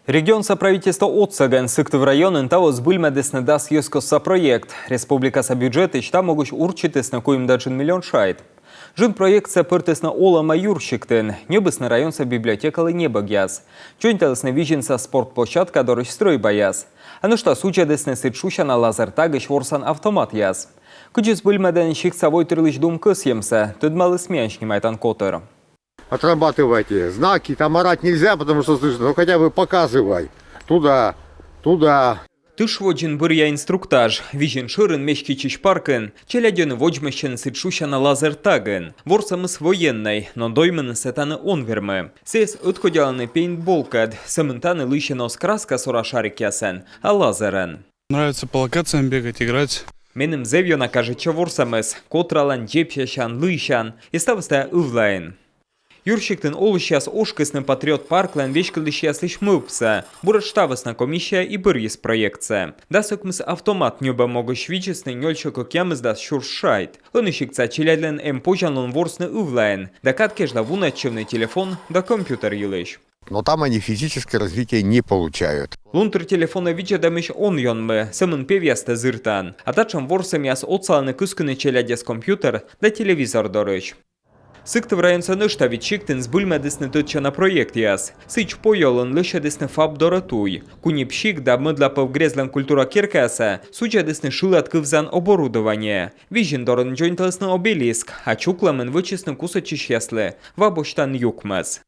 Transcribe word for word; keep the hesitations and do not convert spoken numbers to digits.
Регионса правительство отсӧгӧн Сыктыв районын таво збыльмӧдісны дас йӧзкостса проект. Республикаса бюджетысь та могысь урчитісны куим да джын миллион шайт. Джын проектсӧ пӧртісны олӧмӧ юрсиктын. Ньӧбисны районса библиотекалы небӧгъяс. Дзоньталісны Визинса спорт площадка дорысь стрӧйбаяс. А нӧшта судзӧдісны сідз шусяна лазертагысь ворсан автоматъяс. Кыдзи збыльмӧдӧны сиктса войтырлысь дум кӧсйӧмсӧ, тӧдмаліс миян снимайтан котыр. Отрабатывайте. Знаки там орать нельзя, потому что слышно. Ну, хотя бы показывай. Туда, туда. Тыш водзын бӧръя инструктаж. Визин шӧрын меститчысь паркын челядь ӧні водзмӧстчӧны сідз шусяна лазертагӧн. Ворсӧмыс военнӧй, но доймыны сійӧс тані он вермы. Сійӧс ӧткодялӧны пейнтболкӧд. Сӧмын тані лыйсьӧны оз краска сора шарикъясӧн, а лазерӧн. Нравится по локациям бегать, играть. Меным зэв ёна кажитчӧ ворсӧмыс. Котралан, дзебсясян, лыйсян. И ставыс тайӧ ывлаын. Юрсиктын олысьяс ошкисны Патриот парклӧн веськӧдлысьяслысь мӧвпсӧ. Буретш та вӧсна комиссия и бӧрйис проектсӧ. Дас ӧкмыс автомат ньӧбӧм могысь видзисны нёль сё кӧкъямысдас сюрс шайт. Ӧні сиктса челядьлӧн эм позянлун ворсны ывлаын да кад кежлӧ вунӧдчывны телефон да компьютер йылысь. Но там они физическое развитие не получают. Лунтыр телефонӧ видзӧдӧмысь он ёнмы, сӧмын певъястӧ зыртан. А татшӧм ворсӧмъяс отсалӧны кыскыны челядьӧс компьютер да телевизор дорысь. Сыктыв районса нӧшта вит сиктын збыльмӧдісны тӧдчана проектъяс. Сідз, Пойолын лӧсьӧдісны ФАП дорӧ туй. Куниб сикт да Мӧдлапов грездын культура керкаясӧ судзӧдісны шылад кывзан оборудование. Визин дорын дзоньталісны обелиск, а Чуклӧмын вӧчисны кусӧдчысьяслы ва босьтан юкмӧс.